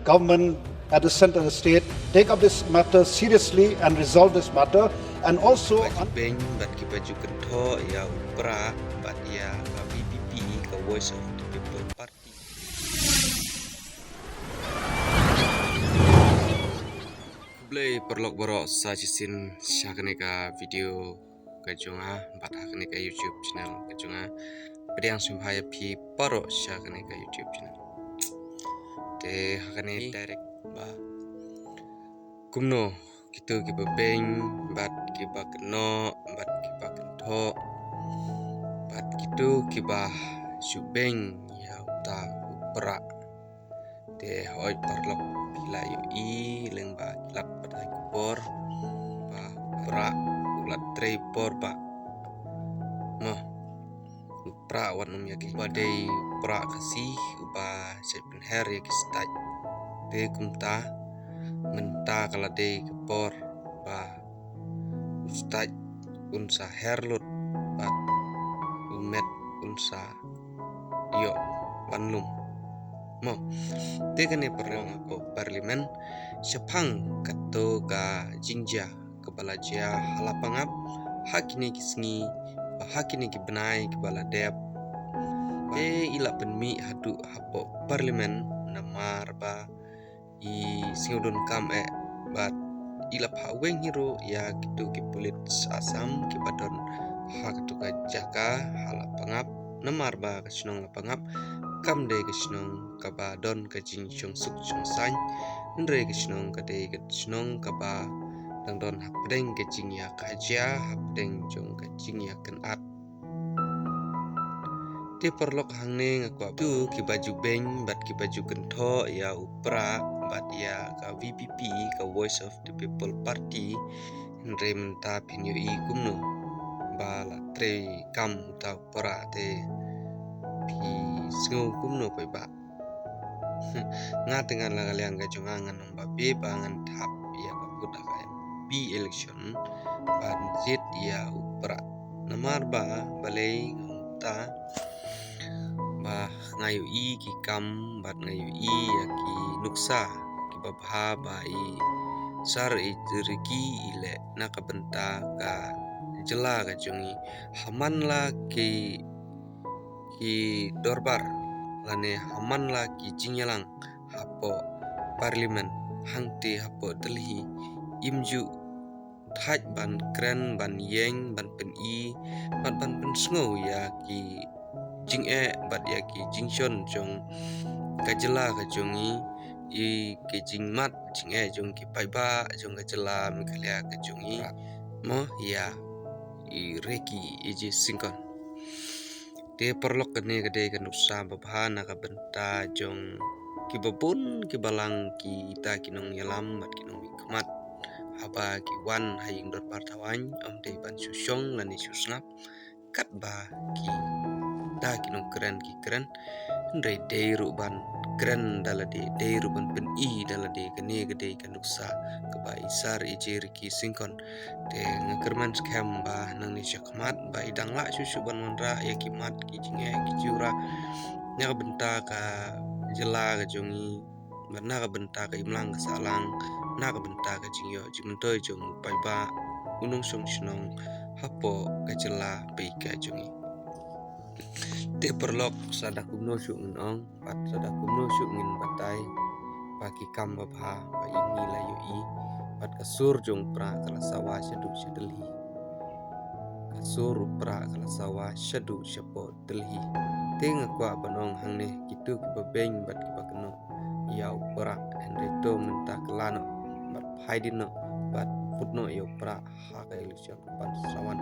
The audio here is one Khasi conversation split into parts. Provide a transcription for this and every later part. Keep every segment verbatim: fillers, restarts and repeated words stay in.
government at the center of the state take up this matter seriously and resolve this matter, and also kiba ju beng bad kiba ju kynthoh ïa u Prah bad ïa ka V P P, ka Voice of the People Party. Khublei paralok baroh sa shisien sha kane ka video ka jong nga bad ha kane ka YouTube channel ka jong nga. Pdiang sngewbha ïa phi baroh sha kane ka YouTube channel. Te ha kane direct ba kumno kito kiba beng bad kiba kynnoh bad kiba kynthoh bad kito kiba shu beng ïa uta u Prah. Te hooid paralok, phi la ïohi lyngba ki lad pathai khubor ba u Prah u la trei por ba, mo, u Prah wan um ïa ki, ba dei u Prah Khasi uba shait pynher ïa ki state. Te kumta mynta ka la dei ka por ba u state un sa her lut bad u met un sa ïoh ban lum. Mo, te kane paralok, ko Parliament, shaphang kato ka jingjia kaba la jia ha Lapangap ha kine ki sngi, ba ha kine ki bnai kiba la dep, te i la pynmih haduh hapoh Parliament namar ba i sngewdon kam eh bad i la phah weng hi ruh ïa kito ki pulit Assam kiba don ha kato ka jaka ha Lapangap, namar ba ka shnong Lapangap kam dei ka shnong kaba don ka jingshong suk shong saiñ, hynrei ka shnong ka dei ka shnong kaba dang don hapdeng ka jingïakajia, hapdeng jong ka jingïakynad. Te paralok, hangne nga kwah, kito kiba ju beng bad kiba ju kynthoh ïa u Prah bad ïa ka V P P, ka Voice of the People Party, hynrei mynta phin ïohi kumno ba la trei kam uta u Prah, te phi sngew kumno paidbah? Nga te ngan la ka liang ka jong nga ngan ong ba phi, ba ngan thap ïa ka vote ha ka M P election ban jied ïa u Prah. Namar ba balei nga ong kumta? Ba nga ïohi ki kam bad nga ïohi ïa ki nuksa kiba bha ba i Sir Ejiriki i leh na ka bynta ka jylla ka jong i. Ha man la ki ki dorbar lane ha man la ki jingïalang hapoh Parliament hangtei hapoh Delhi, im ju thait ban kren, ban ïeng, ban pyni bad ban pynsngew ïa ki jingeh bad ïa ki jingshon jong ka jylla ka jong i, ïa ki jingmad jingeh jong ki paidbah jong ka jylla Meghalaya ka jong i, mo, ïa i Ricky A J Syngkon. Te paralok, kane ka dei ka nuksa ba bha na ka bynta jong kiba bun kiba lang kita ki nongïalam bad ki nongmihkhmat. Haba ki wan ha ïing dorbar thawaiñ, ym dei ban shu shong lane shu sngap katba kita ki nongkren ki kren, hynrei dei ruh ban kren da lade, dei ruh ban pyni da lade. Kane ka dei ka nuksa kaba i Sir A J Ricky Syngkon. Te nga kyrmen skhem ba nangne shakhmat ba i dang lah shuh shuh ban wanrah ïa ki mat ki jingeh ki jingïarap na ka bynta ka jylla ka jong i, bad na ka bynta ka imlang ka sahlang, na ka bynta ka jingïoh jingmyntoi jong u paidbah, u nongshong shnong hapoh ka jylla ba ïeit ka jong i. Te paralok, sa da kumno shuh ngin ong bad sa da kumno shuh ngin batai ba ki kam ba bha ba i ngi la ïohi, bad ka sur jong u Prah ka la sawa shaduh sha Delhi. Ka sur u Prah ka la sawa shaduh shapoh Delhi. Te nga kwah ban ong hangne, kito kiba beiñ bad kiba kynnoh ïa u Prah, hynrei to mynta kylla noh bad phai dien noh bad vote noh ïa u Prah ha ka election ban sa wan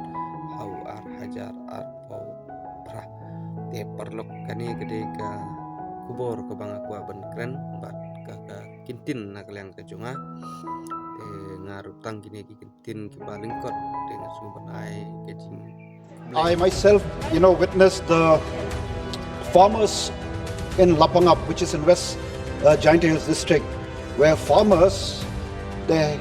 ha u ar hajar arphew phra. Te paralok, kane ka dei ka khubor kaba nga kwah ban kren bad ka, ka kyntien na ka liang ka jong nga. Te nga ruh tang kine ki kyntien kiba lyngkot, te nga shu ban ai ka jing I myself, you know, witnessed the farmers in Lapangap, which is in West uh, Jaintia Hills district, where farmers, they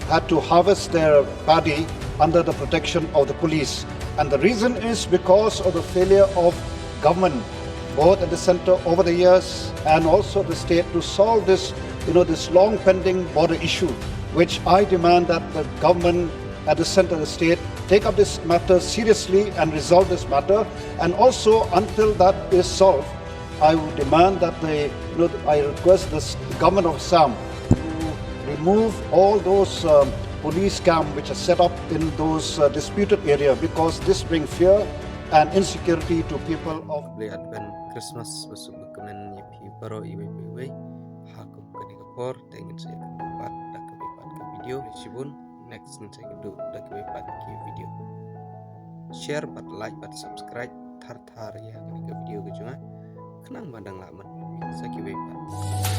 had to harvest their paddy under the protection of the police. And the reason is because of the failure of government, both at the center over the years and also the state, to solve this you know, this long pending border issue, which I demand that the government at the center of the state take up this matter seriously and resolve this matter. And also, until that is solved, I would demand that the, you know, I request this government of Assam to remove all those um, police camp which are set up in those uh, disputed area, because this brings fear and insecurity to people of Blei Advent Christmas ba suk ba kmen ïa phi baroh iwei pa iwei. Ha kum kane ka por te ngin sa ïakynduh pat da kawei pat ka video. Shibun, next ngin sa ïakynduh da kawei pat ki video. Share bad like bad subscribe thar thar ïa kane ka video ka jong nga. Khnang ba dang lah ban sa kiwei pat.